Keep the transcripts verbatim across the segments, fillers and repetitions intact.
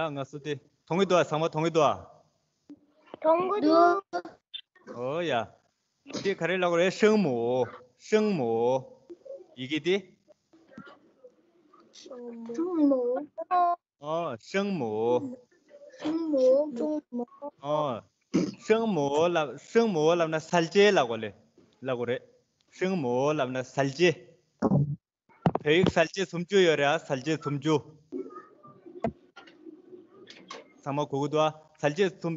ང་ཚོ་དེ་མཐོང་གི་འདུག་ཨ། ཚང་མ་མཐོང་གི་འདུག་ཨ། མཐོང་གི་འདུག་འོ་ཡ། དེ་ག་རེ་ལབ་དགོས་རེད། 声母། 声母། ཡི་གེ་དེ། 声母། ཨོ། 声母། 声母། 声母། ཨོ། 声母ལབ། 声母ལབ་ན་གསལ་བྱེད་ལབ་དགོས་ལེ། ལབ་དགོས་རེད། 声母ལབ་ན་གསལ་བྱེད། བོད་ཡིག་གསལ་བྱེད་སུམ་ཅུ་ཡོད་རེད་ཨ། གསལ་བྱེད་སུམ་ཅུ། ཚང་མ་གོ་གི་འདུག་ཨ། གསལ་བྱེད་སུམ།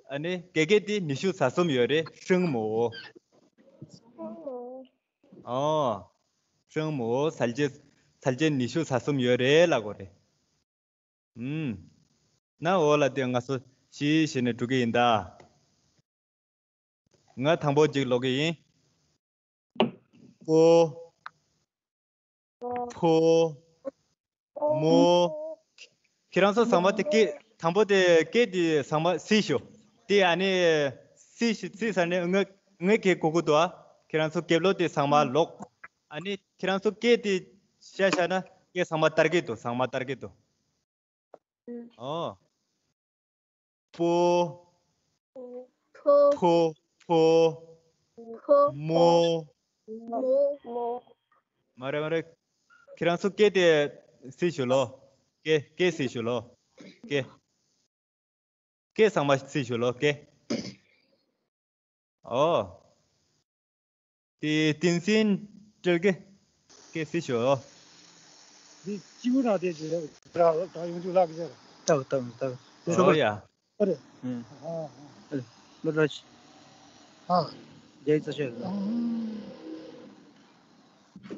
ཨ་ནི་དགེ་རྒན་དེ་ཉི་ཤུ་རྩ་གསུམ་ཡོད་རེད། 声母། ཨོ། 声母། གསལ་བྱེད། གསལ་བྱེད་ཉི་ཤུ་རྩ་གསུམ་ཡོད་རེད་ལབ་དགོས་རེད། ཨུམ། ན་འོ་ལ་དེ་ང་ཚོ་ཤི་ཤི་ནས་འགྲོ་གི་ཡིན་ད། ང་དང་པོ་གཅིག་ཀློག་གི་ཡིན། པོ། ཕོ། མོ། ཁྱེད་རང་ཚོ་ཚང་མ་དེ་སྐད། དང་པོ་དེ་སྐད་དེ་ཚང་མ་སྲིད་ཞུ། དེ་ཨ་ནི་སྲིད་ཞུ། སྲིད་ཟེར་ནས་ངས་ངས་སྐད་གོ་གི་འདུག་ཨ། ཁྱེད་རང་ཚོ་སྐད་ལོག་དེ་ཚང་མ་ལོག་ཨ་ནི་ཁྱེད་རང་ཚོ་སྐད་དེ་བཤད་བཤད་ན་སྐད་ཚང་མ་དར་གི་འདུག་ཚང་མ་དར་གི་འདུག་ཨོ། པོ། ཕོ། ཕོ། ཕོ། ཕོ། མོ། མོ། མོ། མ་རེད་མ་རེད། ཁྱེད་རང་ཚོ་སྐད་དེ་སྲིད་ཞུ་ལོ། སྐད། སྐད་སྲིད་ཞུ་ལོ། སྐད། སྐད་ཚང་མ་སྲིད་ཞུ་ལོ། སྐད། ཨོ། དེ་དེང་སང་སྤྲེལ་སྐད། སྐད་སྲིད་ཞུ། འདི་སྤྱི་བོ་ནང་དེ་ཅི་རེད། ར་ད་ཡོང་རྒྱུ་ལག་གི་ཟེར། ལྟ་གི་ལྟ་གི་ལྟ་གི་ཨོ་ཡ། ཨ་རེད། ཨ་ཨ། ཨ་རེད། ལོ་ར་ཆི། ཨ། རྒྱ་ཡིག་རྩ་ཤེས་རེད།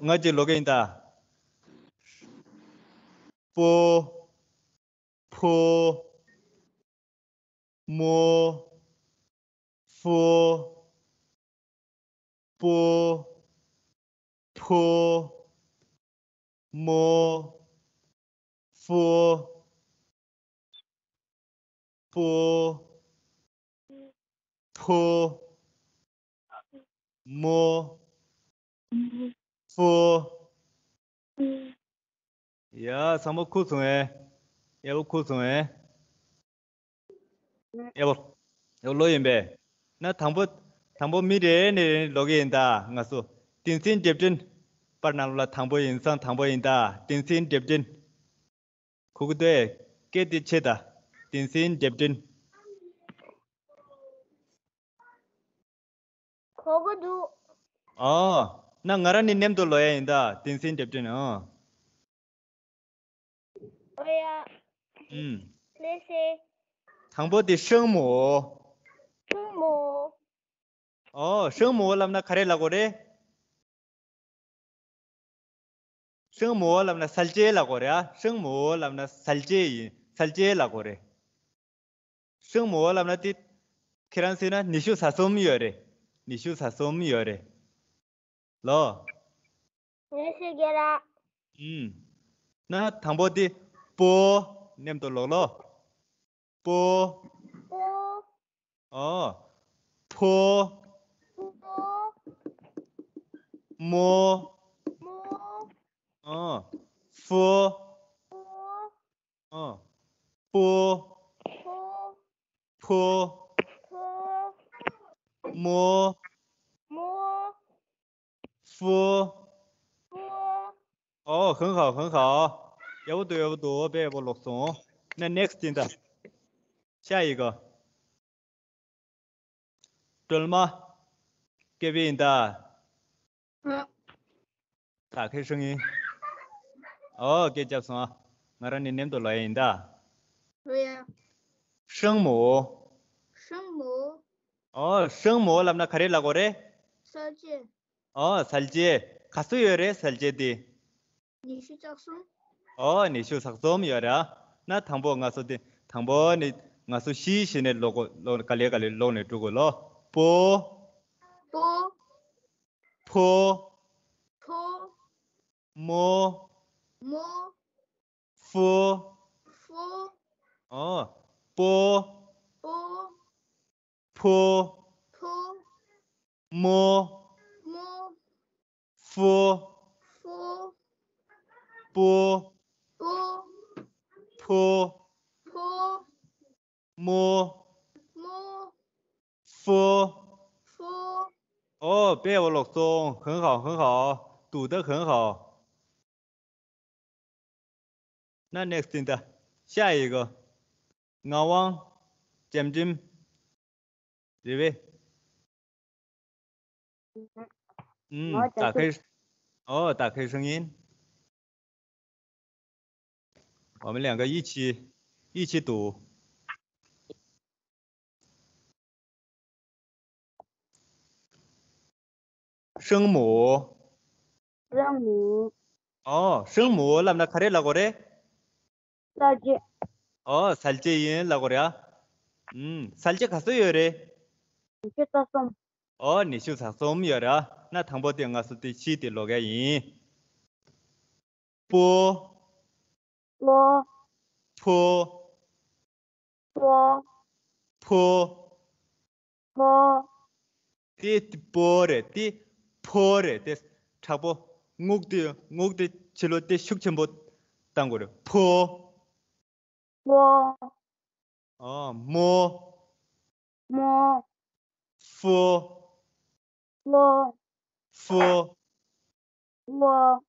ང་ཅིག་ལོ་ག་ཡིན་ད། པོ། ཕོ། མོ། ཕོ། པོ། ཕོ། མོ། ཕོ། པོ། ཕོ། མོ། ཕོ། ཡ། ཚང་མ་ཁུག་སོང་ཨེ། ཡག་པོ་ཁུག་སོང་ཨེ། ཡག་པོ། ཡག་པོ་ལོ་ཡིན་པས། ན་དང་པོ། དང་པོ་མི་རེ་ནས་རེ་ནས་ལོག་གི་ཡིན་ད་ང་ཚོ། དེང་སང་འདེབས་འདྲེན། པར་ནང་ལ་དང་པོ་ཡིན་ཙང་དང་པོ་ཡིན་ད། དེང་སང་འདེབས་འདྲེན། གོ་གི་འདུག་ཨེ། སྐད་དེ་ཆེ་ད། དེང་སང་འདེབས་འདྲེན། གོ་གི་འདུག་ཨོ། ན་ང་རང་ནི་མཉམ་དུ་ལོ་ཡ་ཡིན་ད། དེང་སང་འདེབས་འདྲེན། ཨོ། ཨོ་ཡ། ཨུམ། ལེ་ཤེ། དང་པོ་དེ་声母། 声母། ཨོ། 声母ལབ་ན་ག་རེ་ལབ་དགོས་རེད། 声母ལབ་ན་གསལ་བྱེད་ལབ་དགོས་རེད་ཨ། 声母ལབ་ན་གསལ་བྱེད་ཡིན། གསལ་བྱེད་ལབ་དགོས་རེད། 声母ལབ་ན་དེ། ཁྱེད་རང་ཟེར་ན་ཉི་ཤུ་རྩ་གསུམ་ཡོད་རེད། ཉི་ཤུ་རྩ་གསུམ་ཡོད་རེད། ལོ། ངས་ཤེས་ཀྱི་ར། ཨུམ། ན་དང་པོ་དེ། པོ། མཉམ་དུ་ཀློག་ལོ། པོ། པོ། ཨོ། ཕོ། ཕོ། མོ། མོ། ཨོ། ཕོ། ཕོ། ཨོ། པོ། ཕོ། ཕོ། ཕོ། མོ། མོ། ཕོ། ཕོ། ཨོ། 很好，很好。ཡག་པོ་འདུག་ཡག་པོ་འདུག་དཔེ་ཡག་པོ་ཀློག་སོང་། ན་next ཡིན་ད། 下一个། སྒྲོལ་མ། སྐད་པའི་ཡིན་ད། ཨ། 打开声音། ཨོ། སྐད་བརྒྱབ་སོང་ཨ། ང་རང་ནི་མཉམ་དུ་ལོ་ཡ་ཡིན་ད། 对呀。 声母། 声母། ཨོ། 声母ལབ་ན་ག་རེ་ལབ་དགོས་རེད། གསལ་བྱེད། ཨོ། གསལ་བྱེད། ག་ཚོད་ཡོད་རེད་གསལ་བྱེད་དེ། ཉི་ཤུ་རྩ་གསུམ། ཨོ། ཉི་ཤུ་རྩ་གསུམ་ཡོད་རེད་ཨ། ན་དང་པོ་ང་ཚོ་དེ། དང་པོ་ནི་ང་ཚོ་ཤི་ཤི་ནས་ཀློག་གོ། ཀློག་ག་ལེ་ག་ལེ་ཀློག་ནས་འགྲོ་དགོས་ལོ། པོ། པོ། ཕོ། ཕོ། མོ། མོ། ཕོ། ཕོ། ཨོ། པོ། པོ། ཕོ། ཕོ། མོ། མོ། ཕོ། ཕོ། པོ། པོ། ཕོ། ཕོ། 哦，被我錄送，很好，很好，读得很好。那 next 的，下一个，ངག་དབང་། ལྕམ་དྲིན། རེད་པས།嗯，我讲是打开，哦，打开声音。我们两个一起，一起读。声母。声母། ཨོ། 声母 ལབ་ན་ག་རེ་ལབ་དགོས་རེད། གསལ་བྱེད། ཨོ། གསལ་བྱེད་ཡིན་ལབ་དགོས་རེད་ཨ། ཨུམ། གསལ་བྱེད་ག་ཚོད་ཡོད་རེད། ཉི་ཤུ་རྩ་གསུམ། ཨོ། ཉི་ཤུ་རྩ་གསུམ་ཡོད་རེད་ཨ། ན་དང་པོ་དེ་ང་ཚོ་དེ་ཕྱིས་དེ་ཀློག་ག་ཡིན། པོ། ལོ། ཕོ། ལོ། ཕོ། ལོ། དེ་དེ་པོ་རེད། དེ་ཕོ་རེད། དེ་དྲག་པོ། ངུག་དེ་ངུག་དེ་ཕྱི་ལོ་དེ་ཤུགས་ཆེན་པོ་བཏང་དགོས་རེད། ཕོ། ལོ། ཨ། མོ། མོ། ཧྥོ། ལོ། ཧྥོ། ལོ།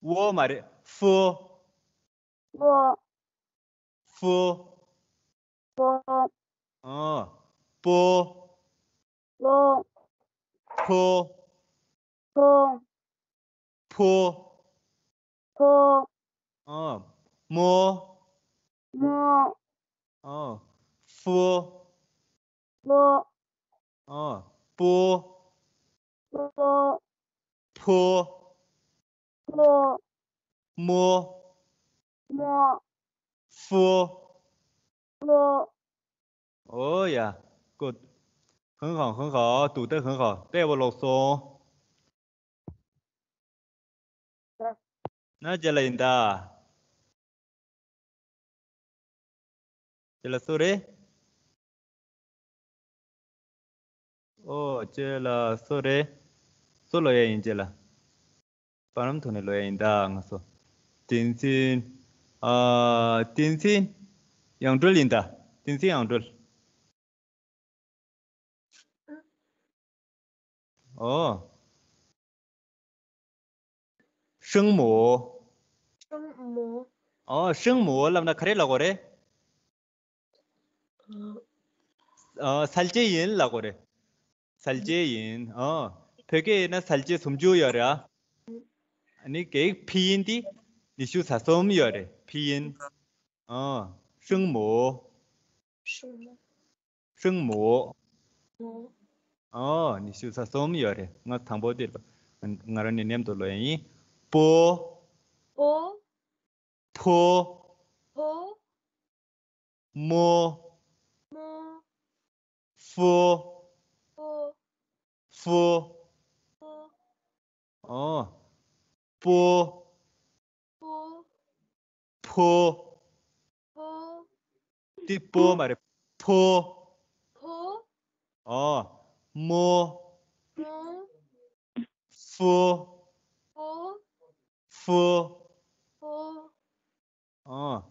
ཝོ་མ་རེད། ཧྥོ། ལོ། ཧྥོ། ལོ། ཨ། པོ། ལོ། ཕོ། ལོ། ཕོ། ཕོ། ཕོ། ཨ། མོ། མོ། ཨ། ཧྥོ། ལོ། ཨ། པོ། ལོ། ཕོ། ལོ། མོ། མོ། ཧྥོ། ལོ། ཨོ་ཡ། ཀོ། 很好，很好，读得很好，被我录送。 ན་རྗེས་ལ་ཡིན་ད། རྗེས་ལ་སུ་རེད། ཨོ། རྗེས་ལ་སུ་རེད། སུ་ལོ་ཡ་ཡིན་རྗེས་ལ། པར་རམ་ཐོག་ནས་ལོ་ཡ་ཡིན་ད་ང་ཚོ། བསྟན་འཛིན། ཨ། བསྟན་འཛིན་ཡང་སྒྲོལ་ཡིན་ད། བསྟན་འཛིན་ཡང་སྒྲོལ། ཨོ། 声母། 声母། ཨོ། 声母 ལབ་ན་ག་རེ་ལབ་དགོས་རེད། ཨ། གསལ་བྱེད་ཡིན་ལབ་དགོས་རེད། གསལ་བྱེད་ཡིན། ཨོ། བོད་སྐད་ཡིན་ན་གསལ་བྱེད་སུམ་ཅུ་ཡོད་རེད་ཨ། ཨ་ནི་རྒྱ་ཡིག་拼音 དེ་ཉི་ཤུ་རྩ་གསུམ་ཡོད་རེད། 拼音། ཨོ། 声母། 声母། 声母། ཨོ། ཉི་ཤུ་རྩ་གསུམ་ཡོད་རེད། ང་དང་པོ་དེ་ལ་ང་རང་ནས་མཉམ་དུ་ལོ་ཡ་ཡིན། པོ། པོ། ཕོ། ཕོ། མོ། མོ། ཧྥོ། ཧྥོ། ཧྥོ། ཧྥོ། ཨོ། པོ། པོ། ཕོ། ཕོ། དེ་པོ་མ་རེད། ཕོ། ཕོ། ཨོ། མོ། མོ། ཧྥོ། ཧྥོ། ཧྥོ། ཧྥོ། ཨོ།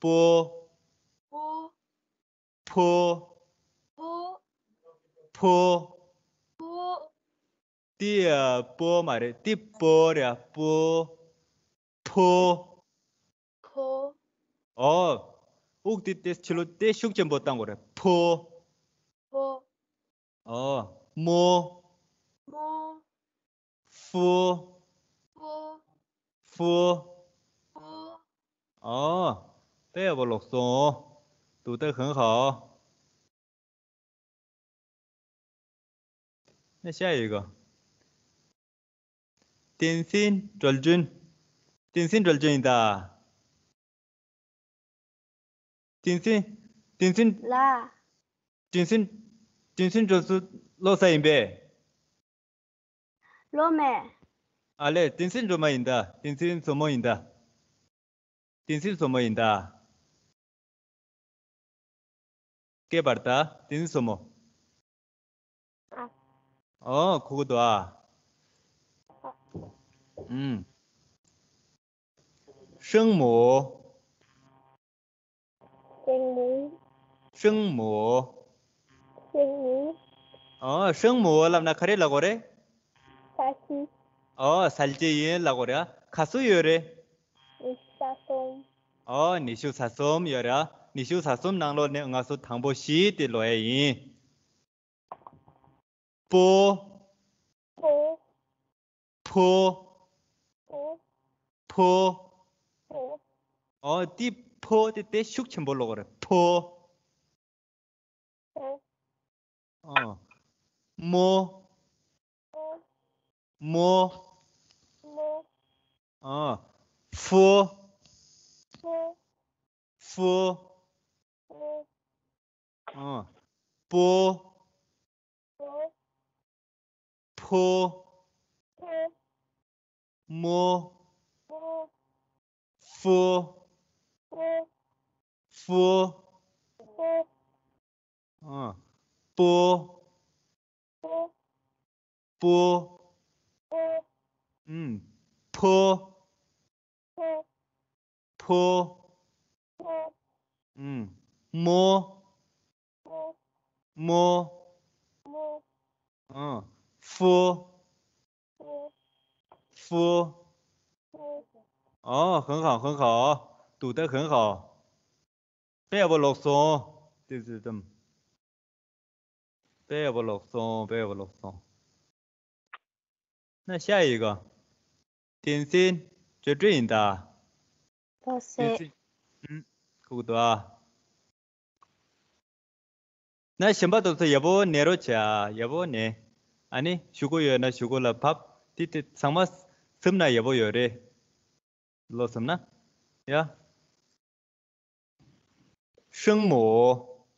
པོ། པོ། ཕོ། ཕོ། ཕོ། ཕོ། དེ་ཨ་པོ་མ་རེད། དེ་པོ་རེད་ཨ། པོ། ཕོ། ཕོ། ཨོ། དབུགས་དེ་དེ་ཕྱི་ལོ་དེ་ཤུགས་ཆེན་པོ་བཏང་དགོས་རེད། ཕོ། ཕོ། ཨོ། མོ། མོ། ཧྥོ། ཧྥོ། ཧྥོ། ཧྥོ། ཨོ། དཔེ་ཡག་པོ་ཀློག་སོང་། 读得很好。 那下一个。 བསྟན་འཛིན་སྒྲོལ་སྒྲོན། བསྟན་འཛིན་སྒྲོལ་སྒྲོན་ཡིན་ད། བསྟན་འཛིན། བསྟན་འཛིན། ལ། བསྟན་འཛིན། བསྟན་འཛིན་སྒྲོལ་སྒྲོན་ལོ་གསར་ཡིན་པས། ལོ་མེད། ཨ་ལས། བསྟན་འཛིན་སྒྲོལ་མ་ཡིན་ད། བསྟན་འཛིན་བཙུན་མོ་ཡིན་ད། བསྟན་འཛིན་བཙུན་མོ་ཡིན་ད། སྐེད་པར་ད། བསྟན་འཛིན་བཙུན་མོ། ཨ། ཨོ། ཁུ་ཁུ་དོ་ཨ། ཨུམ། 声母། 声母། 声母། 声母། ཨོ། ཧྲེང་མོ་ལབ་ན་ག་རེ་ལབ་དགོས་རེད། ས་ཁྱི། ཨོ། གསལ་བྱེད་ཡིན་ལབ་དགོས་རེད། ག་ཚོད་ཡོད་རེད། ཉི་ཤུ་རྩ་གསུམ། ཨོ། ཉི་ཤུ་རྩ་གསུམ་ཡོད་རེད། ཉི་ཤུ་རྩ་གསུམ་ནང་ལོགས་ནས་ང་ཚོ་དང་པོ་བཞི་དེ་ལབ་ཡ་ཡིན། པོ། པོ། ཕོ། པོ། ཕོ། པོ། ཨོ། དེ་ཕོ་དེ་དེ་ཤུགས་ཆེན་པོ་ལབ་དགོས་རེད། ཕོ། པོ། ཨོ། མོ། པོ། མོ། མོ། ཨོ། ཕོ། པོ། ཕོ། པོ། ཨོ། པོ། པོ། ཕོ། པོ། པོ། མོ། མོ། ཕོ། ཕོ། ཕོ། ཕོ། ཨ། པོ། པོ། པོ། པོ། ཨུམ། ཕོ། ཕོ། ཕོ། ཕོ། ཕོ། ཨུམ། མོ། མོ། མོ། མོ། ཨ། ཕོ། ཕོ། ཕོ། ཕོ། ཨ། 很好，很好。读得很好。 དཔེ་ཡག་པོ་ཀློག་སོང་། ཏི་ཙི་ཙམ། དཔེ་ཡག་པོ་ཀློག་སོང་། དཔེ་ཡག་པོ་ཀློག་སོང་། 那下一个། 点心། བརྗོད་བྲིས་ཡིན་ད། ལགས་སེ། 点心། ཨུམ། ཁུག་ཏུ་ཨ། ན་གཞན་པ་དེ་ཚོ་ཡག་པོ་ཉན་རོགས་བྱས་ཨ། ཡག་པོ་ཉན། ཨ་ནི་གཞུག་གུ་ཡོད་ན་གཞུག་གུ་ལ་ཕབ། དེ་དེ་ཚང་མ་ཟིན་ན་ཡག་པོ་ཡོད་རེད། ལོ་སོམ་ན། ཡ། ཧྲེང་མོ།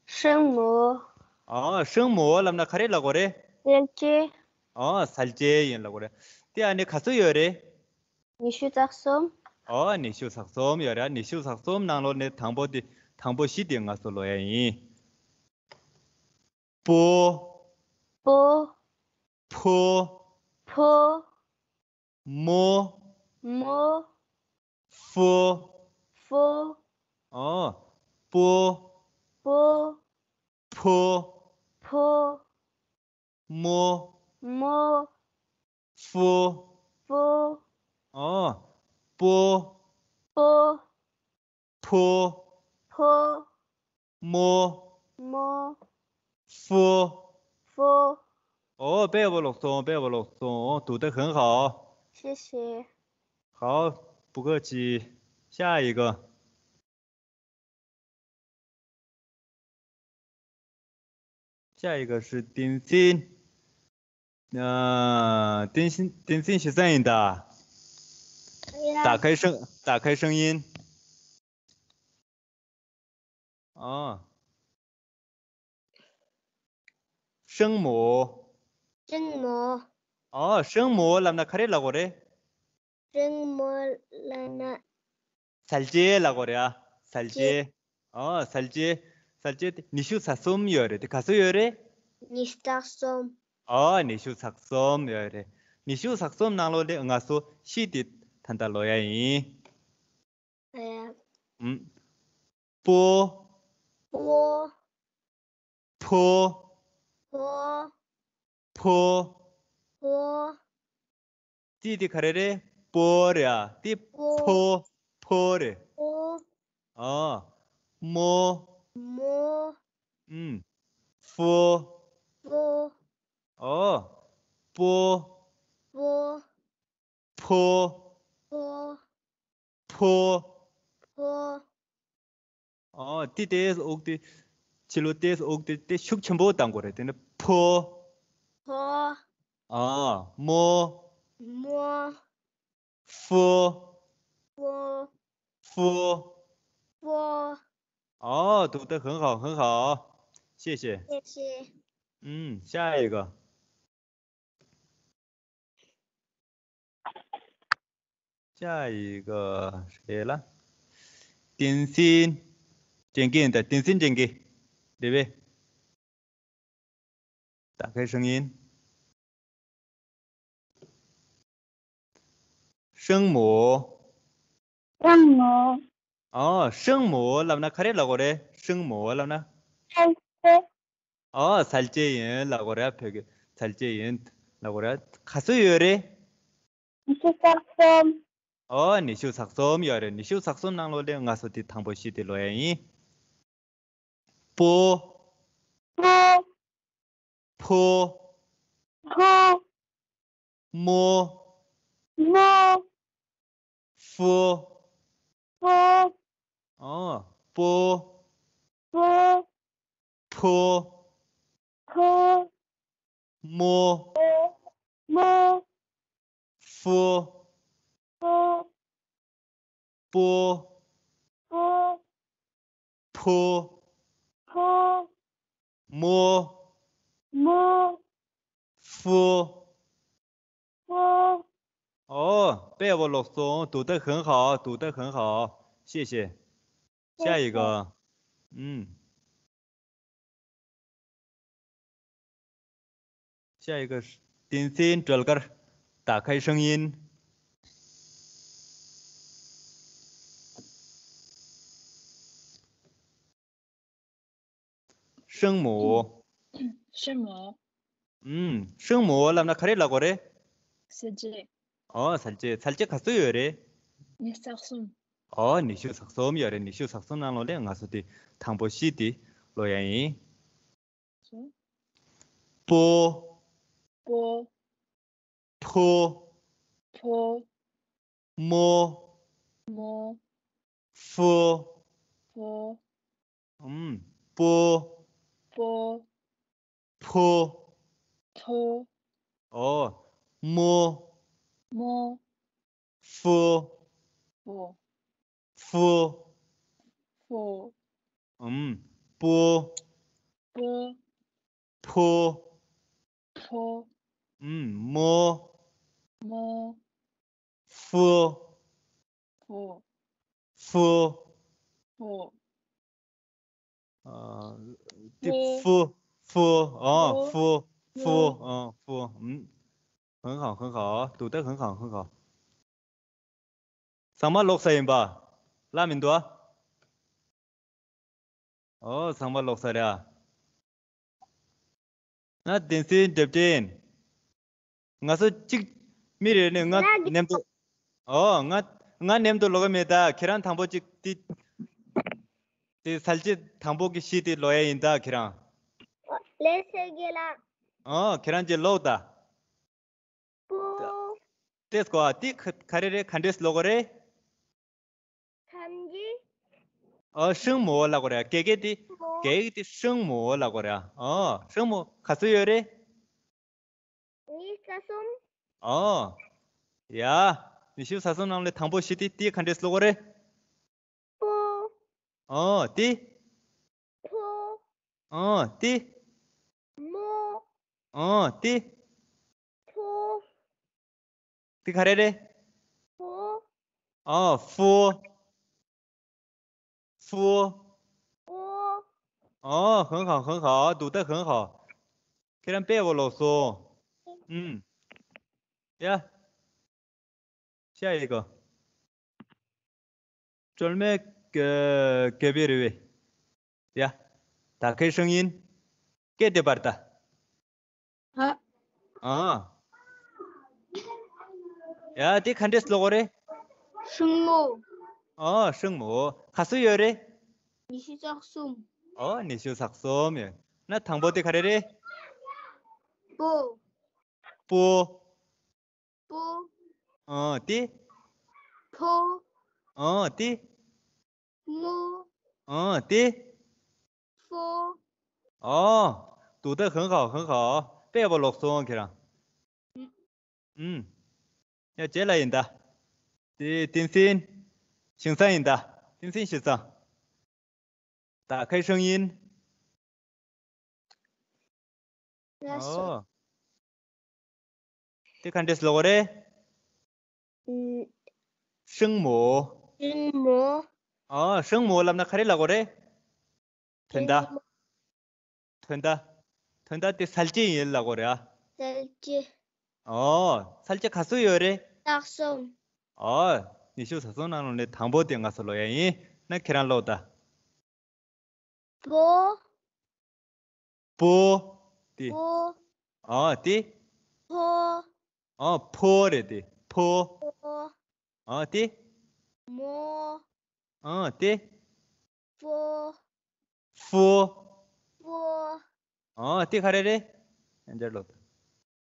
ཧྲེང་མོ། ཨ། ཧྲེང་མོ་ལབ་ན་ག་རེ་ལབ་དགོས་རེད། གསལ་བྱེད། ཨ། གསལ་བྱེད་ཡིན་ལབ་དགོས་རེད། དེ་ཨ་ནི་ག་ཚོད་ཡོད་རེད། ཉི་ཤུ་རྩ་གསུམ། ཨ། ཉི་ཤུ་རྩ་གསུམ་ཡོད་རེད། ཉི་ཤུ་རྩ་གསུམ་ནང་ལོགས་ནས་དང་པོ་དེ་དང་པོ་བཞི་དེ་ང་ཚོ་ཀློག་ཡ་ཡིན། པོ། པོ། ཕོ། ཕོ། མོ། མོ། ཕོ། ཕོ། ཨོ། པོ། པོ། ཕོ། ཕོ། མོ། མོ། ཕོ། ཕོ། ཨོ། པོ། པོ། ཕོ། ཕོ། མོ། མོ། ཕོ། ཕོ། ཨོ། དཔེ་ཡག་པོ་ཀློག་སོང་། དཔེ་ཡག་པོ་ཀློག་སོང་། 读得很好。谢谢。好，不客气。下一个。 下一个是点心。呃，点心，点心是谁的？打开声，打开声音。哦。ཧྲེང་མོ། ཧྲེང་མོ། ཨོ། ཧྲེང་མོ་ལབ་ན་ག་རེ་ལབ་དགོས་རེད། ཧྲེང་མོ་ལབ་ན། གསལ་བྱེད་ལབ་དགོས་རེད་ཨ། གསལ་བྱེད། ཨོ། གསལ་བྱེད། གསལ་བྱེད་དེ་ཉི་ཤུ་རྩ་གསུམ་ཡོད་རེད། དེ་ག་ཚོད་ཡོད་རེད། ཉི་ཤུ་རྩ་གསུམ། ཨོ། ཉི་ཤུ་རྩ་གསུམ་ཡོད་རེད། ཉི་ཤུ་རྩ་གསུམ་ནང་ལོགས་ནས་ང་ཚོ་བཞི་དེ་ད་ལྟ་ཀློག་ཡ་ཡིན། ཨེ། ཨུམ། པོ། པོ། ཕོ། ཕོ། ཕོ། ཕོ། ཏི་དེ་ག་རེ་རེད། པོ་རེད་ཨ། ཏི། པོ། ཕོ། ཕོ་རེད། ཕོ། ཨ། མོ། མོ། ཨུམ། ཕོ། ཕོ། ཨོ། པོ། པོ། ཕོ། ཕོ། ཕོ། ཕོ། ཨོ། ཏི་ཏེས་འོག་ཏི། ཕྱི་ལོ་ཏེས་འོག་ཏི་ཏེ་ཤུགས་ཆེན་པོ་བཏང་དགོས་རེད། དེ་ནི་ཕོ། ཕོ། ཨ། མོ། མོ། ཕོ། ཕོ། ཕོ། ཕོ། ཨོ། 读得很好，很好。谢谢。谢谢。嗯，下一个。 下一个谁了？点心。点心的，点心点心。对不对？打开声音。ཧྲེང་མོ། ཧྲེང་མོ། ཨོ། ཧྲེང་མོ་ལབ་ན་ག་རེ་ལབ་དགོས་རེད། ཧྲེང་མོ་ལབ་ན། ཧྲེང་མོ། ཨོ་ཚལ་སྐྱེས་ཡིན་ལབ་དགོས་རེད། བོད་ཀྱི་ཚལ་སྐྱེས་ཡིན་ལབ་དགོས་རེད། ག་ཚོད་ཡོད་རེད། ཉི་ཤུ་རྩ་གསུམ། ཨོ་ཉི་ཤུ་རྩ་གསུམ་ཡོད་རེད། ཉི་ཤུ་རྩ་གསུམ་ནང་ལོགས་ལས་ང་ཚོ་དེ་དང་པོ་བཞི་དེ་ཀློག་ཡ་ཡིན། པོ། པོ། ཕོ། ཕོ། མོ། མོ། ཧྥོ། ཧྥོ། ཨོ། པོ། པོ། ཕོ། ཕོ། མོ། མོ། ཧྥོ། ཧྥོ། པོ། པོ། ཕོ། ཕོ། མོ། མོ། ཧྥོ། ཧྥོ། ཨོ། དཔེ་ཡག་པོ་ཀློག་སོང་།读得很好，读得很好。谢谢。下一个。嗯。 下一个是 བསྟན་འཛིན་སྒྲོལ་དཀར། 打开声音。 声母。 声母。 ཨུམ། 声母 ལབ་ན་ག་རེ་ལབ་དགོས་རེད། ཚལ་སྐྱེས། ཨོ་ཚལ་སྐྱེས། ཚལ་སྐྱེས་ག་ཚོད་ཡོད་རེད། ཉི་ཤུ་རྩ་གསུམ། ཨོ་ཉི་ཤུ་རྩ་གསུམ་ཡོད་རེད། ཉི་ཤུ་རྩ་གསུམ་ནང་ལོགས་ལས་ང་ཚོ་དེ་དང་པོ་བཞི་དེ་ཀློག་ཡ་ཡིན། པོ། པོ། ཕོ། ཕོ། མོ། མོ། ཧྥོ། ཧྥོ། ཨུམ། པོ། པོ། ཕོ། ཕོ། ཨོ། མོ། མོ། ཧྥོ། ཧྥོ། ཧྥོ། ཧྥོ། ཨུམ། པོ། པོ། ཕོ། ཕོ། ཨུམ། མོ། མོ། ཧྥོ། ཧྥོ། ཧྥོ། ཧྥོ། ཨ། དེ། ཧྥོ། ཧྥོ། ཧྥོ། ཨ། ཧྥོ། ཧྥོ། ཧྥོ། ཨ། ཧྥོ། ཨུམ། 很好，很好，读得很好，很好。 ཚང་མ་ཀློག་ཚར་ཡིན་པ། ལ་མི་འདུག་ཨ། ཨོ་ཚང་མ་ཀློག་ཚར་རེད་ཨ། ན་བསྟན་འཛིན་སྒྲུབ་སྤྲིན། ང་ཚོ་གཅིག་མི་རེ་ནས་ང་ང་གི་མཉམ་དུ། ཨོ་ང་ང་མཉམ་དུ་ཀློག་གི་མེད་ད། ཁྱེད་རང་དང་པོ་གཅིག་དེ། དེ་ཚལ་སྐྱེས་དང་པོ་གི་གཞི་དེ་ཀློག་ཡ་ཡིན་ད་ཁྱེད་རང་། ལགས་སེ་རྒན་ལགས། ཨོ་ཁྱེད་རང་གཅིག་ཀློག་ད། པོ། ཏེས་གོ་ཨ། ཏི་ག་ག་རེ་རེད། ག་འདྲས་ཀློག་གོ་རེད། 成语། ཨོ་声母 ལབ་དགོས་རེད། རྒྱ་སྐད་དེ། 声母། རྒྱ་ཡིག་དེ་声母 ལབ་དགོས་རེད་ཨ། ཨོ་声母 ག་ཚོད་ཡོད་རེད། ཉི་ཤུ་རྩ་གསུམ། ཨོ། ཡ། ཉི་ཤུ་རྩ་གསུམ་ནང་ལས་དང་པོ་བཞི་དེ་ཏི་ག་འདྲས་ཀློག་གོ་རེད། པོ། ཨོ་ཏི། ཕོ། ཨོ་ཏི། མོ། ཨོ་ཏི། ཕོ། ཏི་ག་རེ་རེད། ཕོ། ཨོ་ཧྥོ། ཧྥོ། ཕོ། ཨོ་很好，很好，读得很好。ཁྱེད་རང་དཔེ་ཡག་པོ་ཀློག་སོང་། ཨུམ། ཡ། 下一个。སྒྲོལ་མའི་ག་ག་པའི་རེ་བས། ཡ། ད་ཁའི་ཧྲང་ཡིན། སྐད་དེ་པར་ད། ཧ། ཨ། ཡ་དེ་ག་འདྲས་ཀློག་གོ་རེད། 声母། ཨོ་声母། ག་ཚོད་ཡོད་རེད། ཉི་ཤུ་རྩ་གསུམ། ཨོ་ཉི་ཤུ་རྩ་གསུམ་ཡོད། ན་དང་པོ་དེ་ག་རེ་རེད། པོ། པོ། པོ། ཨོ་དེ། ཕོ། ཨོ་དེ། མོ། ཨོ་དེ། ཕོ། ཨོ། 读得很好，很好。དཔེ་ཡག་པོ་ཀློག་སོང་ཁྱེད་རང་། ཨུམ། ཡ་རྗེས་ལ་ཡིན་ད། དེ་བསྟན་འཛིན། ཞིང་ཚང་ཡིན་ད། བསྟན་འཛིན་ཞིང་ཚང་། ད་ཁའི་ཧྲང་ཡིན། ལགས་སོ། ཨོ། དེ་ག་འདྲས་ཀློག་གོ་རེད། ཨུམ། 声母། 声母། ཨོ་声母 ལབ་ན་ག་རེ་ལབ་དགོས་རེད། དོན་དག་དོན་དག་དོན་དག་དེ་ཚལ་སྐྱེས་ཡིན་ལབ་དགོས་རེད་ཨ། ཚལ་སྐྱེས། ཨོ། ཚལ་སྐྱེས་ག་ཚོད་ཡོད་རེད། རྩ་གསུམ། ཨོ། ཉི་ཤུ་རྩ་གསུམ་ནང་ལོགས་ནས་དང་པོ་དེ་ང་ཚོ་ཀློག་ཡ་ཡིན། ན་ཁྱེད་རང་ཀློག་ད། པོ། པོ། ཏི། པོ། ཨ་ཏི། ཕོ། ཨ་ཕོ་རེད་ཏི། ཕོ། ཕོ། ཨ་ཏི། མོ། ཨ་ཏི། ཕོ། ཕོ། ཕོ། ཨ་ཏི་ག་རེ་རེད། ཨ་འཇར་ལོ།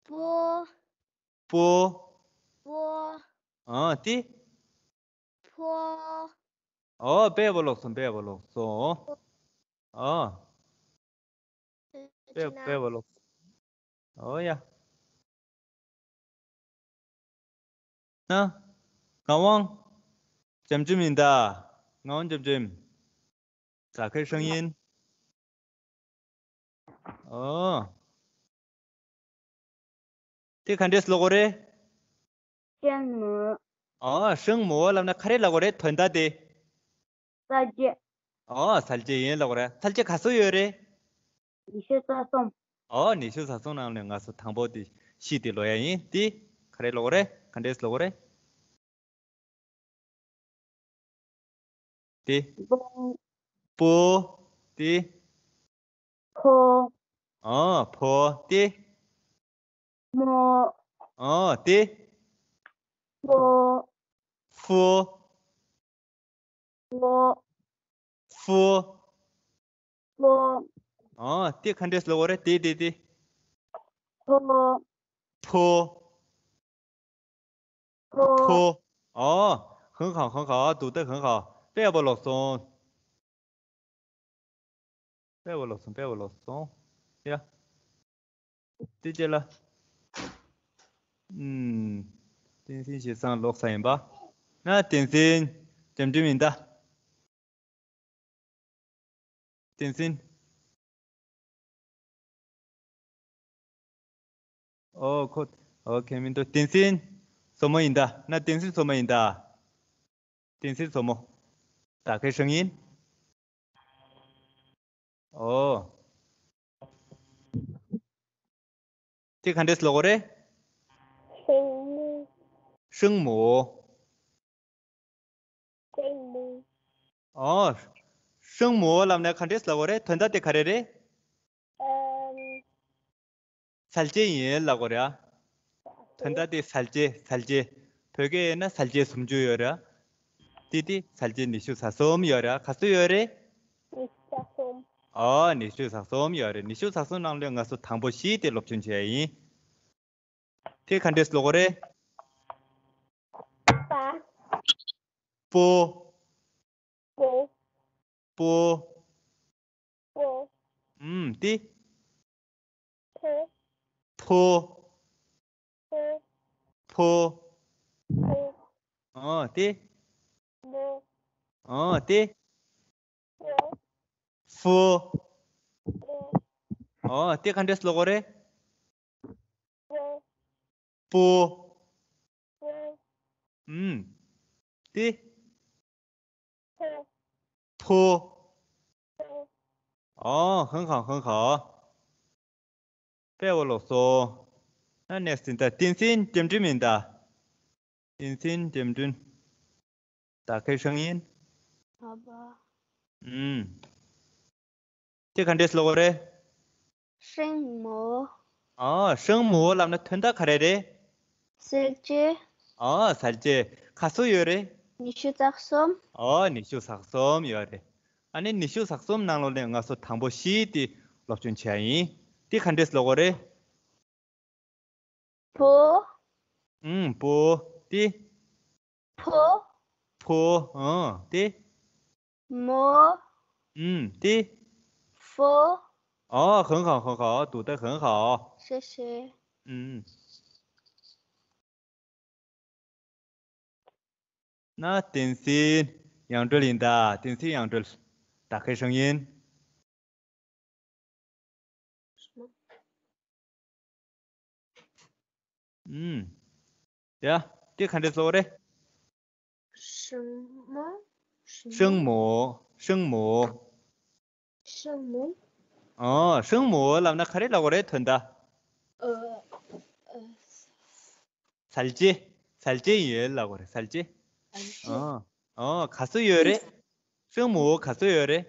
པོ། པོ། པོ། ཨ་ཏི། ཕོ། ཨོ་དཔེ་པོ་ལོག་སོང་། དཔེ་པོ་ལོག་སོང་། ཨོ། དཔེ་དཔེ་པོ་ལོག་སོང་། ཨོ་ཡ། ན། ངག་དབང་། འཇམ་འཇམ་ཡིན་ད། ངག་དབང་འཇམ་འཇམ། ད་ཁའི་ཧྲང་ཡིན། ཨོ། དེ་ག་འདྲས་ཀློག་གོ་རེད། ཧྲེང་མོ། ཨོ་ཧྲེང་མོ་ལབ་ན་ག་རེ་ལབ་གོ་རེད། དོན་དག་དེ། གསལ་བྱེད། ཨོ་གསལ་བྱེད་ཡིན་ལབ་གོ་རེད། གསལ་བྱེད་ག་ཚོད་ཡོད་རེད། ཉི་ཤུ་རྩ་གསུམ། ཨོ་ཉི་ཤུ་རྩ་གསུམ་ནང་ནས་ང་ཚོ་དང་པོ་དེ་བཞི་དེ་ཀློག་ཡ་ཡིན། དེ་ག་རེ་ཀློག་གོ་རེད། ག་འདྲས་ཀློག་གོ་རེད། ཏེ། པོ། པོ། ཏེ། ཕོ། ཨ་ཕོ། ཏེ། མོ། ཨ་ཏེ། ཕོ། ཕོ། ཕོ། ཕོ། ཕོ། ཨ་ཏེ་ག་འདྲས་ཀློག་གོ་རེད། ཏེ་ཏེ་ཏེ། ཕོ། ཕོ། ཕོ། ཕོ། ཨོ། ཧང་ཁང་ཧང་ཁང་། ཨ་འདུག་སྟེ་ཧང་ཁང་། དཔེ་པོ་ལོག་སོང་། དཔེ་པོ་ལོག་སོང་། དཔེ་པོ་ལོག་སོང་། ཡ། དེ་རྗེས་ལ། ཨུམ། བསྟན་འཛིན་ཞེ་སང་ལོག་ས་ཡིན་པ། ན་བསྟན་འཛིན། འཇམ་འཇམ་ཡིན་ད། བསྟན་འཛིན། ཨོ་ཁོ། ཨོ་ཁེ་མིན་འདུག་བསྟན་འཛིན། སོ་མོ་ཡིན་ད། ན་བསྟན་འཛིན་སོ་མོ་ཡིན་ད། བསྟན་འཛིན་སོ་མོ། ད་ཁའི་ཧྲང་ཡིན། ཨོ། དེ་ག་འདྲས་ཀློག་གོ་རེད། ཧྲེང་མོ། ཧྲེང་མོ། ཧྲེང་མོ། ཨོ། ཧྲེང་མོ་ལབ་ན་ག་འདྲས་ཀློག་གོ་རེད། དོན་དག་དེ་ག་རེ་རེད། ཨམ། གསལ་བྱེད་ཡིན་ལབ་གོ་རེད། དོན་དག་དེ་གསལ་བྱེད། གསལ་བྱེད། བོད་སྐད་ཡིན་ན་གསལ་བྱེད་སུམ་ཅུ་ཡོད་རེད། དེ་དེ་གསལ་བྱེད་ཉི་ཤུ་རྩ་གསུམ་ཡོད་རེད། ག་ཚོད་ཡོད་རེད། ཉི་ཤུ་རྩ་གསུམ། ཨོ་ཉི་ཤུ་རྩ་གསུམ་ཡོད་རེད། ཉི་ཤུ་རྩ་གསུམ་ནང་ལས་ང་ཚོ་དང་པོ་བཞི་དེ་སློབ་སྦྱོང་བྱས་ཡིན། དེ་ག་འདྲས་ཀློག་གོ་རེད། པ། པོ། པོ། པོ། པོ། ཨུམ། ཏི། ཕོ། ཕོ། ཕོ། ཕོ། ཕོ། ཨོ་ཏི། མོ། ཨོ་ཏི། ཕོ། ཕོ། ཕོ། ཨོ་ཏི་ག་འདྲས་ཀློག་གོ་རེད། པོ། པོ། ཨུམ། ཏི། ཕོ། ཕོ། ཕོ། ཨོ་ཧང་ཁང་ཧང་ཁང་། དཔེ་པོ་ལོག་སོང་། ན་ནེགསི་ཡིན་ད། བསྟན་འཛིན་འཇམ་འཇམ་ཡིན་ད། བསྟན་འཛིན་འཇམ་འཇམ། ད་ཁའི་ཧྲང་ཡིན། ཨ་བ། ཨུམ། དེ་ག་འདྲས་ཀློག་གོ་རེད། ཧྲེང་མོ། ཨ་ཧྲེང་མོ་ལབ་ན་དོན་དག་ག་རེ་རེད། གསལ་བྱེད། ཨ་གསལ་བྱེད། ག་ཚོད་ཡོད་རེད། ཉི་ཤུ་རྩ་གསུམ། ཨ་ཉི་ཤུ་རྩ་གསུམ་ཡོད་རེད། ཨ་ནི་ཉི་ཤུ་རྩ་གསུམ་ནང་ལོགས་ནས་ང་ཚོ་དང་པོ་བཞི་དེ་སློབ་སྦྱོང་བྱས་ཡིན། དེ་ག་འདྲས་ཀློག་གོ་རེད། པོ། ཨུམ། པོ། ཏི། ཕོ། ཕོ། ཨང་། ཏི། མོ། ཨུམ། ཏི། ཕོ། ཨོ་ཧང་ཁང་ཧང་ཁང་། འདུག་སྟེ་ཧང་ཁང་། ཤེ་ཤེ། ཨུམ། ན་བསྟན་འཛིན་ཡང་སྒྲོལ་ཡིན་ད། བསྟན་འཛིན་ཡང་སྒྲོལ། ད་ཁའི་ཧྲང་ཡིན། ཨུམ། ཡ། དེ་ག་འདྲས་ཀློག་རེད། ཧྲེང་མོ། ཧྲེང་མོ། ཧྲེང་མོ། ཧྲེང་མོ། ཨོ་ཧྲེང་མོ་ལབ་ན་ག་རེ་ལབ་དགོས་རེད། དོན་དག་ཨ། ཨ། གསལ་བྱེད། གསལ་བྱེད་ཡིན་ལབ་དགོས་རེད། གསལ་བྱེད། གསལ་བྱེད། ཨོ། ཨོ་ག་ཚོད་ཡོད་རེད། ཧྲེང་མོ་ག་ཚོད་ཡོད་རེད།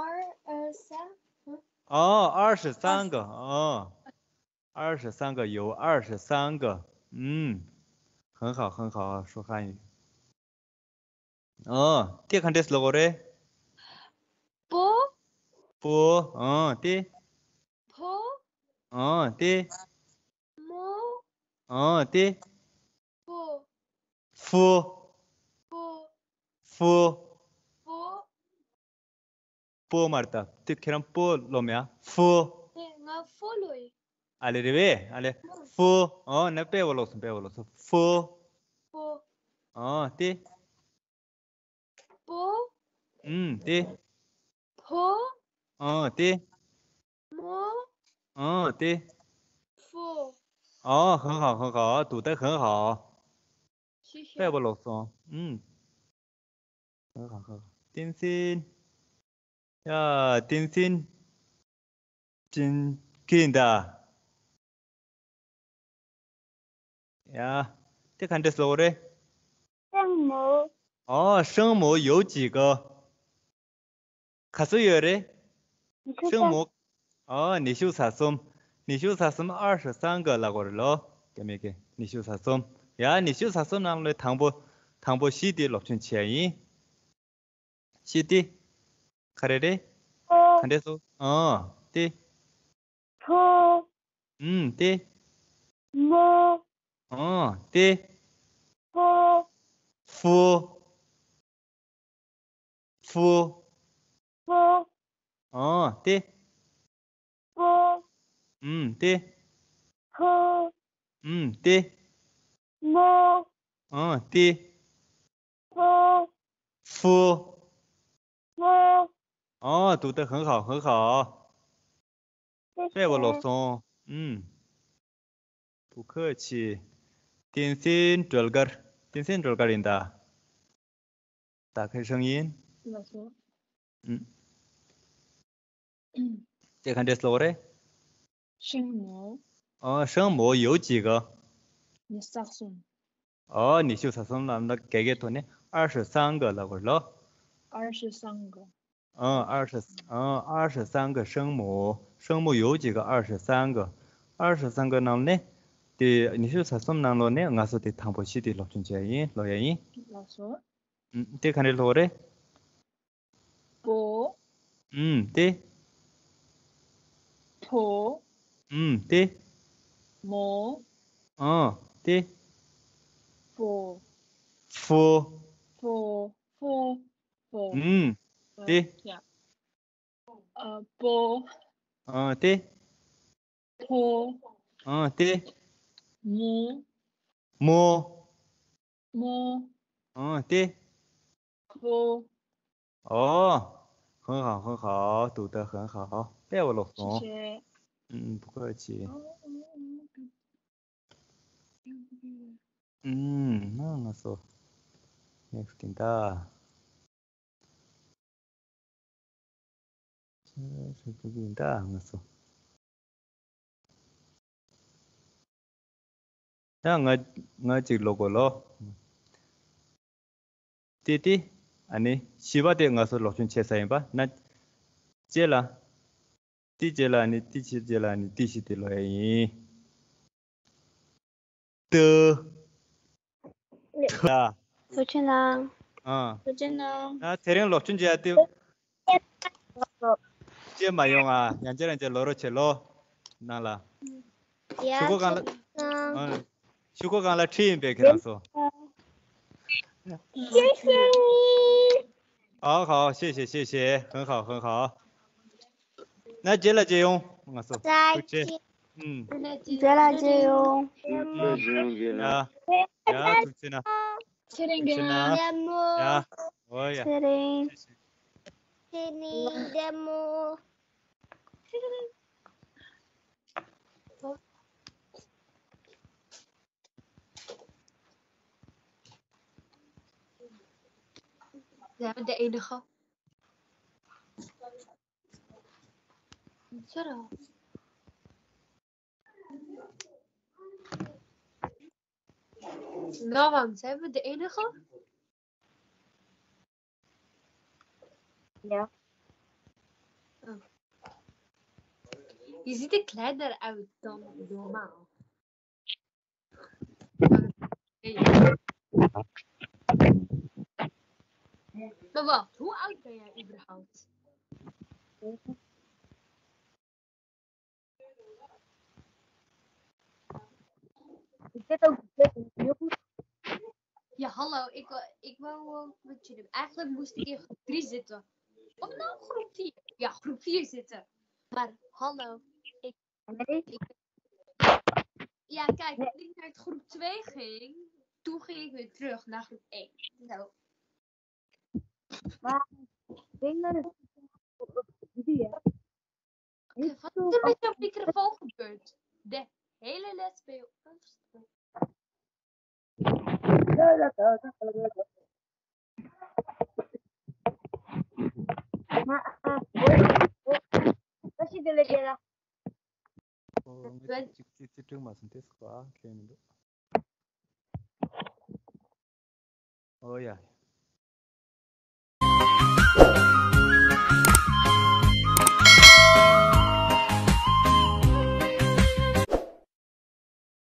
ཨར་ཨ་ས། 哦，二十三个，哦，二十三个，有二十三个。嗯，很好，很好，说汉语。ཨོ། དེ་ག་འདྲས་ཀློག་དགོས་རེད། པོ། པོ། ཨོ། དེ། ཕོ། ཨོ། དེ། མོ། ཨོ། དེ། ཕོ། ཕོ། ཕོ། ཕོ། ཕོ། པོ་མ་རེད་ད། དེ་ཁྱེད་རང་པོ་ཀློག་མེད་ཨ། ཕོ། ཨེ། ང་ཕོ་ཀློག་ཡིན། ཨ་ལེ་རེད་པས། ཨ་ལེ། ཕོ། ཨོ། ན་དཔེ་བོ་ཀློག་སོང་། དཔེ་བོ་ཀློག་སོང་། ཕོ། ཕོ། ཨོ། དེ། པོ། ཨུམ། དེ། ཕོ། ཨོ། དེ། མོ། ཨོ། དེ། ཕོ། ཨོ། 很好，很好，读得很好。谢谢。 དཔེ་བོ་ཀློག་སོང་། ཨུམ། 很好，很好。 བསྟན་འཛིན། ཡ། བསྟན་འཛིན། ཅིན་གིན་ད། ཡ། དེ་ག་འདྲས་ཀློག་རེད། 圣母། ཨོ། 圣母有几个། ག་ཚོད་ཡོད་རེད། 你是 圣母། ཨོ། ཉི་ཤུ་རྩ་གསུམ། ཉི་ཤུ་རྩ་གསུམ། 二十三个 ལབ་དགོས་རེད་ལོ། རྒྱ་མི་གི་ཉི་ཤུ་རྩ་གསུམ། ཡ། ཉི་ཤུ་རྩ་གསུམ་ནང་ལ་དང་པོ། དང་པོ་བཞི་དེ་སློབ་སྦྱོང་བྱས་ཡིན། བཞི་དེ། ག་རེ་རེད། ཕོ། ག་འདྲས་སོ། ཨོ། དེ། ཕོ། ཨུམ། དེ། མོ། ཨོ། དེ། ཕོ། ཕོ། ཕོ། ཕོ། ཨོ། དེ། ཕོ། ཨུམ། དེ། ཕོ། ཨུམ། དེ། མོ། ཨོ། དེ། ཕོ། ཕོ། ཕོ། ཨོ། 读得很好，很好。 谢谢。 དཔེ་བོ་ཀློག་སོང་། ཨུམ། 不客气། བསྟན་འཛིན་སྒྲོལ་དཀར། བསྟན་འཛིན་སྒྲོལ་དཀར་ཡིན་ད། ད་ཁ་ཧྲང་ཡིན། ལགས་སོ། ཨུམ། དེ་ག་འདྲས་ཀློག་རེད། 圣母། ཨོ། 圣母有几个། ཉི་ཤུ་རྩ་གསུམ། ཨོ། ཉི་ཤུ་རྩ་གསུམ་ལབ་ན་རྒྱ་སྐད་ཐོག་ནས་二十三个 ལབ་དགོས་ལོ། 二十三个། ཨོ། 二十། ཨོ། 二十三个圣母། 圣母有几个？ 二十三个། 二十三个 ནང་ནས་དེ་ཉི་ཤུ་རྩ་གསུམ་ནང་ལོགས་ནས་ང་ཚོ་དེ་དང་པོ་བཞི་དེ་སློབ་སྦྱོང་བྱས་ཡིན། ཀློག་ཡ་ཡིན། ལགས་སོ། ཨུམ། དེ་ག་འདྲས་ཀློག་རེད། པོ། ཨུམ། དེ། ཕོ། ཨུམ། དེ། མོ། ཨོ། དེ། ཕོ། ཕོ། ཕོ། ཕོ། ཕོ། ཨུམ། དེ། ཡ། ཨ། པོ། ཨོ། དེ། ཕོ། ཨོ། དེ། མོ། མོ། མོ། ཨོ། དེ། ཕོ། ཨོ། 很好，很好，读得很好。དཔེ་བོ་ཀློག་སོང་། 谢谢。 ཨུམ། 不客气། ཨུམ། ན་ང་ཚོ་next་ཡིན་ད། ཞིག་ཡིན་ད་ང་ཚོ། ཡང་ང་ང་གཅིག་ཀློག་དགོས་ལོ། ཏི་ཏི། ཨ་ནི་བཞི་པ་དེ་ང་ཚོ་སློབ་སྦྱོང་བྱས་ཚར་ཡིན་པ་ན། རྗེས་ལ། ཏི་རྗེས་ལ་ནི་ཏི་ཕྱི་རྗེས་ལ་ནི་ཏི་བཞི་དེ་ཀློག་ཡ་ཡིན། ཏི། ཐ། ཐུགས་རྗེ་གནང་། ཨ། ཐུགས་རྗེ་གནང་། ད་དེ་རིང་སློབ་སྦྱོང་བྱེད་ཡ་དེ། རྗེས་མ་ཡོང་ཨ། ཡང་བསྐྱར་ཡང་བསྐྱར་ཀློག་རོགས་བྱེད་ལོ། ནང་ལ། ཡ། ཤོག་གུ་སྒང་ལ། ཐུགས་རྗེ་གནང་། ཨ། ཤོག་གུ་སྒང་ལ་བྲིས་ཡིན་པས་ཁྱེད་རང་ཚོ། 谢谢你། 好好，谢谢谢谢，很好很好。那接了接用，我说，再见。嗯。再见。 རྗེས་ལ་མཇལ་ཡོང་། 再见。 ཡ། ཡ། ཐུགས་རྗེ་གནང་། ཚེ་རིང་། ཐུགས་རྗེ་གནང་། ལྡན་མོ། ཡ། འོ་ཡ། ཚེ་རིང་། ཚེ་རིང་ལྡན་མོ། ཡ། འདི་ཨེ་ནི་ཧ། ཚེ་རིང་། ང་བ་མཛད་པ་འདི་ཨེ་ནི་ཧ། ཡ། ཨ། Wie sieht die Kleider aus, Dom Doma? Aber wo alt ben jij überhaupt? Ja, hallo, ik, wou- ik wou wel met je doen. Eigenlijk moest ik in groep drie zitten. Of nou groep vier? Ja, groep vier zitten. Maar hallo, ik, ik- Ja, kijk, toen ik naar groep twee ging, toen ging ik weer terug naar groep één. Zo. Maar dingen die Oké, wat is er met jouw microfoon gebeurd? De hele les ben je opgestaan. Maar, uh, wat is de leren? ཨོ་ངས་ཅིག་ཅིག་ཅིག་ཅིག་མ་སོང་དེ་སོ་ཨ་ཁྱོད་མི་འདུག་ཨོ་ཡ།